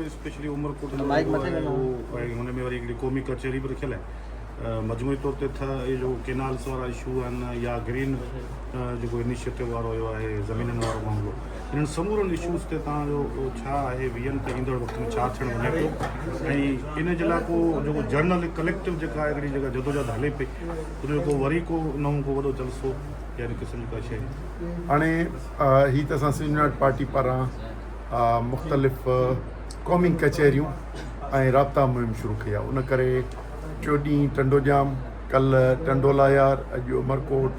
Specially Umerkot جو جيڪو آهي اهو ۽ هن ۾ وري هڪڙي قومي ڪچهري به رکيل آهي مجموعي طور تي تھ اهي جو ڪينالس وارا اشو آهن يا گرين جيڪو انيشيٽو وارو اهو آهي زمينن وارو معاملو انهن سمورن اشوز تي توهان جو ڇا آهي ويزن ته ايندڙ وقت ۾ ڇا ٿيڻ وڃي پيو ۽ ان جي لاء ڪو جيڪو جنرل ڪليڪٽو جيڪا هڪڙي جيڪا جدوجهد هلي پئي ان جو ڪو وري ڪو نئون ڪو وڏو جلسو يا ان قسم جي ڪا شيء. هاڻي هي ته اسان سنڌ يونائيٽڊ پارٽي پاران مختلف قومي ڪچهريون ۽ رابطا مهم شروع ڪئي آهي ان ڪري ٽيو ڏينهن ٽنڊو ڄام، ڪلهه ٽنڊو لاهيار، اڄ عمرڪوٽ،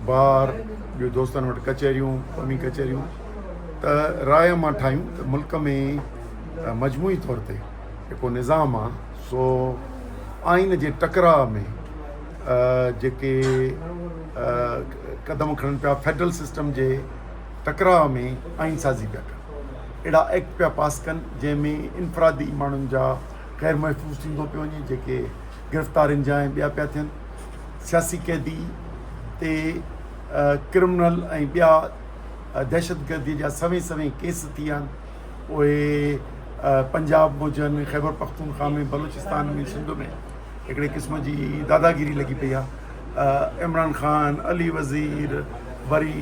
بار، ٻيو دوستن وٽ ڪچهريون، قومي ڪچهريون ته راء مان ٺاهيون ته ملڪ ۾ مجموعي طور تي جيڪو نظام آهي سو آئين جي ٽڪراء ۾ جيڪي قدم کڻن پيا فيڊرل سسٽم جي ٽڪراء ۾ آئين سازي پيا ڪن اهڙا ايڪٽ پيا پاس ڪن جنهن ۾ انفرادي ماڻهن جا غير محفوظ ٿيندو پيو وڃي جيڪي گرفتارين جا ۽ ٻيا پيا ٿين سياسي قيدي تي ڪرمنل ۽ ٻيا دهشتگردي جا سوين سوين ڪيس ٿي ويا آهن اهي پنجاب هجن خيبر پختونخوا ۾ بلوچستان ۾ سنڌ ۾ هڪڙي قسم جي داداگيري لڳي پئي آهي عمران خان علي وزير وري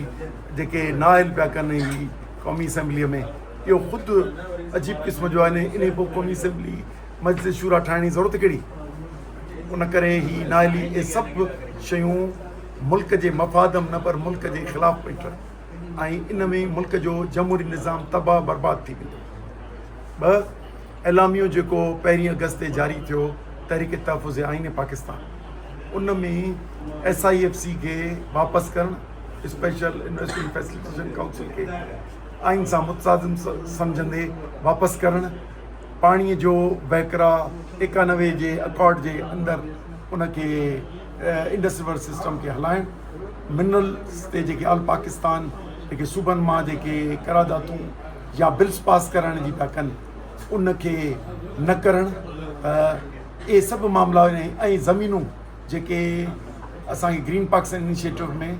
جيڪي نااهل پيا ڪن هي قومي اسيمبلي ۾ اهو خود عجيب قسم جو آهي انهي پوء قومي اسيمبلي مجلس شورا ٺاهڻ جي ضرورت ڪهڙي ان ڪري هي نااهلي اهي سڀ شيون ملڪ جي مفاد م نه پر ملڪ جي خلاف پئي ٺهن ۽ ان ۾ ملڪ جو جمهوري نظام تباهه برباد ٿي ويندو. ٻه، اعلاميو جيڪو پهرين آگسٽ تي جاري ٿيو تحريڪ تحفظ آئين پاڪستان ان ۾ ايس I F C کي واپس ڪرڻ، اسپيشل انويسٽمينٽ فيسليٽيشن ڪائونسل کي آئين سان متصادم سمجهندي واپس ڪرڻ، پاڻي جو وهڪرا 91 جي اڪارڊ جي اندر ان کي انڊس ريور سسٽم کي هلائڻ، منرلز تي جيڪي آل پاڪستان جيڪي صوبن مان جيڪي قراردادون يا بلز پاس ڪرائڻ جي پيا ڪن ان کي نه ڪرڻ ته اهي سڀ معاملا ۽ زمينون جيڪي اسان کي گرين پاڪستان انيشيٽو ۾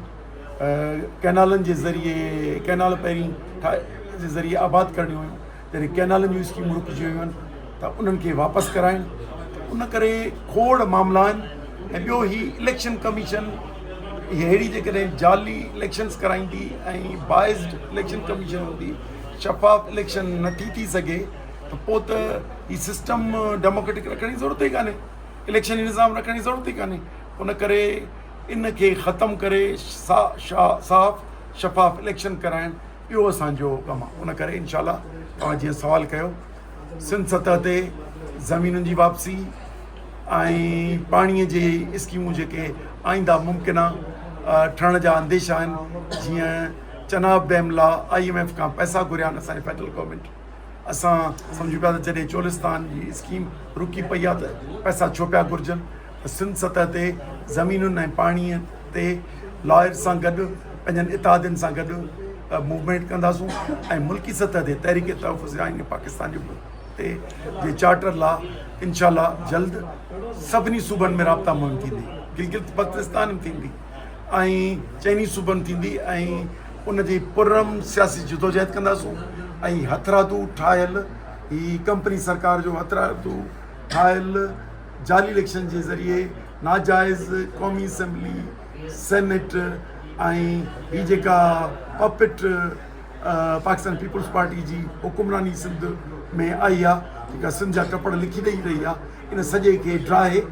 ڪئنالن جي ذريعي ڪئنال پهرين جي ذريعي آباد ڪرڻيون هيون جڏهن ڪئنالن جون اسڪيمون رڪجي ويون آهن ته انهن کي واپس ڪرائين ته ان ڪري کوڙ معاملا آهن ۽ ٻيو هي اليڪشن ڪميشن اهڙي جيڪڏهن جعلي اليڪشنس ڪرائيندي ۽ بائسڊ اليڪشن ڪميشن هوندي شفاف اليڪشن نٿي ٿي سگهي ته پوء ته هي سسٽم ڊيموڪريٽڪ رکڻ جي ضرورت ئي ڪانهي اليڪشن نظام رکڻ جي ضرورت ئي ڪانهي ان ڪري ان کي ختم ڪري صاف شفاف اليڪشن ڪرائڻ اهو اسان جو ڪم آهي ان ڪري انشاء الله توهان جيئن سوال ڪيو سنڌ سطح تي زمينن جي واپسي ۽ پاڻي جي اسڪيمون جيڪي آئنده ممڪنه ٺهڻ جا انديشا آهن جيئن Chenab dam law I M F کان پئسا گهريا آهن اسان جي فيڊرل گورنمينٽ اسان سمجهون پيا ته جڏهن چولستان جي اسڪيم رڪي پئي آهي ته پئسا ڇو پيا گهرجن ته سنڌ سطح تي زمينن ۽ پاڻي تي لائرز سان گڏ پنهنجن اتحادين سان گڏ موومينٽ ڪنداسون ۽ ملڪي سطح تي تحريڪ تحفظ آئين پاڪستان جي تي جي چارٽر لا انشاء الله جلد سڀني صوبن ۾ رابطا مهم ٿيندي گلگت بلتستان ۾ ٿيندي ۽ چئني صوبن ٿيندي ۽ ان جي پرامن سياسي جدوجهد ڪنداسون ۽ هٿرادو ٺاهيل هي ڪمپني سرڪار جو هٿرادو ٺاهيل جعلي اليڪشن جي ذريعي ناجائز قومي اسيمبلي، سينيٽ ۽ هي جيڪا پپٽ پاڪستان پيپلز پارٽي جي حڪمراني سنڌ ۾ آئي آ جيڪا سنڌ جا ٽپڙ لکي ڏئي رهي آ ان سڄي کي ڊاهي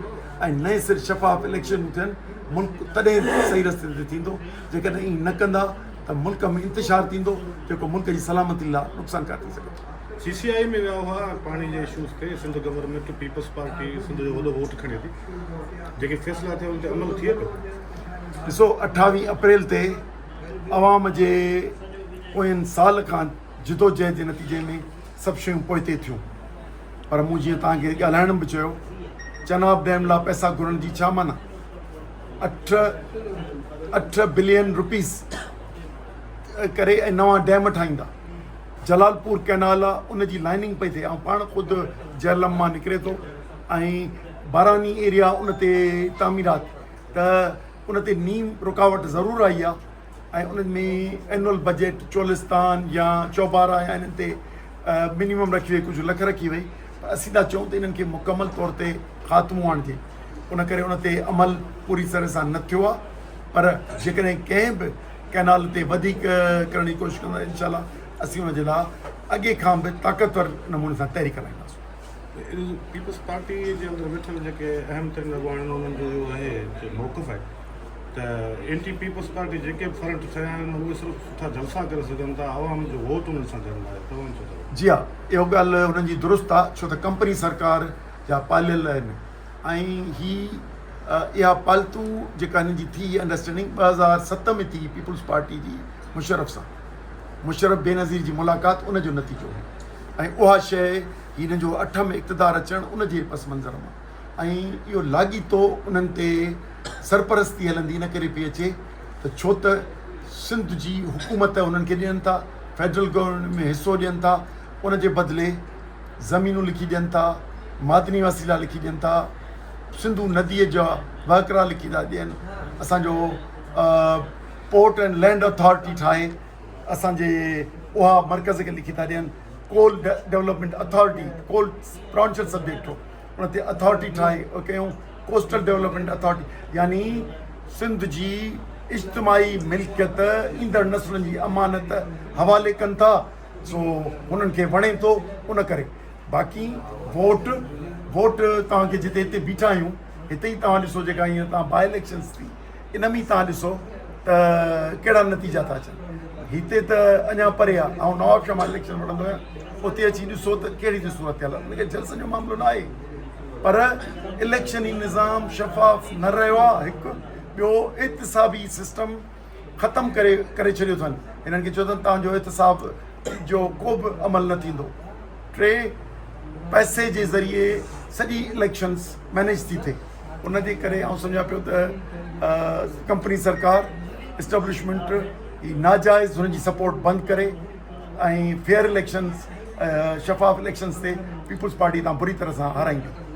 ۽ نئين سر شفاف اليڪشنون ٿين ملڪ تڏهن صحيح رستي تي ٿيندو جيڪڏهن ائين نه ڪندا ته ملڪ ۾ انتشار ٿيندو جيڪو ملڪ جي سلامتي لا نقصانڪار ٿي سگهي ٿو. سي سي آء ۾ ويا هئا پاڻي جي اشوز تي Sindh government peoples party Sindh جو وڏو ووٽ کڻي ٿي جيڪي فيصلا ٿيا ان تي عمل ٿئي پيو. ڏسو 28 اپريل تي عوام جي پوئين سال کان جدوجهد جي نتيجي ۾ سڀ شيون پوئتي ٿيون پر مون جيئن توهان کي ڳالهائڻ به چيو چناب ڊيم لا پئسا گهرڻ جي ڇا معنيٰ اٺ اٺ بلين روپيز ڪري ۽ نوان ڊيم ٺاهيندا جلال پور ڪئنال آ ان جي لائننگ پئي ٿئي آئون پاڻ خود جهلم مان نڪري ٿو ۽ باراني ايريا ان تي تعميرات ته ان تي نيم رڪاوٽ ضرور آئي آ ۽ ان ۾ اينول بجيٽ چولستان يا چوبارا يا انهن تي منيمم رکي وئي ڪجهه لک رکي وئي پر اسين ٿا چئون ته انهن کي مڪمل طور تي خاتمو آڻجي ان ڪري ان تي عمل پوري طرح سان نه ٿيو آهي پر جيڪڏهن ڪنهن به ڪئنال تي وڌيڪ ڪرڻ جي ڪوشش ڪندا انشاء الله اسين ان جي لاء اڳي کان به طاقتور نموني سان تحريڪ هلائينداسون. پيپلز پارٽي جي اندر ويٺل جيڪي اهم ترين اڳواڻ آهن انهن جو اهو آهي جو موقف آهي ته اينٽي پيپلز پارٽي جيڪي به فرنٽ ٺهيا آهن اهي صرف سٺا جلسا ڪري سگهن ٿا عوام جو ووٽ انهن سان ٿيل ناهي توهان ڇا چئو؟ جي ها اهو ڳالهه انهن جي درست آهي ڇو ته ڪمپني سرڪار جا پاليل آهن ۽ هي اها پالتو جيڪا هنن جي ٿي انڊرسٽينڊنگ 2007 ۾ ٿي پيپلز پارٽي جي مشرف سان مشرف بينظير جي ملاقات ان جو نتيجو هو ۽ اها شيء هن جو اٺ ۾ اقتدار اچڻ ان جي پس منظر مان ۽ اهو لاڳيتو انهن تي سرپرستي هلندي ان ڪري پئي اچي ته ڇو ته سنڌ جي حڪومت انهن کي ڏين ٿا فيڊرل گورنمينٽ ۾ حصو ڏين ٿا ان جي بدلي زمينون لکي ڏين ٿا، معدني وسيلا لکي ڏين ٿا، سنڌو نديء جا وهڪرا لکي ٿا ڏين، اسان جو پورٽ اينڊ لينڊ اٿارٽي ٺاهي اسان جي اها مرڪز کي لکي ٿا ڏين، coal development authority coal provincial subject هو ان تي اٿارٽي ٺاهي ڪيون، ڪوسٽل ڊولپمينٽ اٿارٽي يعني سنڌ جي اجتماعي ملڪيت ايندڙ نسلن جي امانت حوالي ڪن ٿا. سو هنن کي وڻي ٿو ان ڪري باقي ووٽ ووٽ توهان کي جتي هتي بيٺا آهيون هتي ئي توهان ڏسو جيڪا هينئر توهان باء اليڪشنس ٿي ان ۾ توهان ڏسو ته ڪهڙا نتيجا ٿا اچن هتي ته اڃا پري آهي آئون نواب شاهه مان اليڪشن وڙهندو آهيان اتي اچي ڏسو ته ڪهڙي ته صورت حال آهي ان کي جلسن جو معاملو نه آهي پر اليڪشني نظام شفاف نه رهيو آهي هڪ ٻيو احتسابي سسٽم ختم ڪري ڪري ڇڏيو اٿن هنن کي چيو اٿن توهان جو احتساب جو ڪو به عمل نه ٿيندو ٽي پئسي جي ذريعي سڄي اليڪشنس مينيج ٿي ٿئي ان جي ڪري آئون سمجهان پيو ته ڪمپني سرڪار اسٽبلشمينٽ هي ناجائز هن جي سپورٽ بند ڪري ۽ فيئر اليڪشنس شفاف اليڪشنس تي پيپلز پارٽي تان بري طرح سان هارائيندي.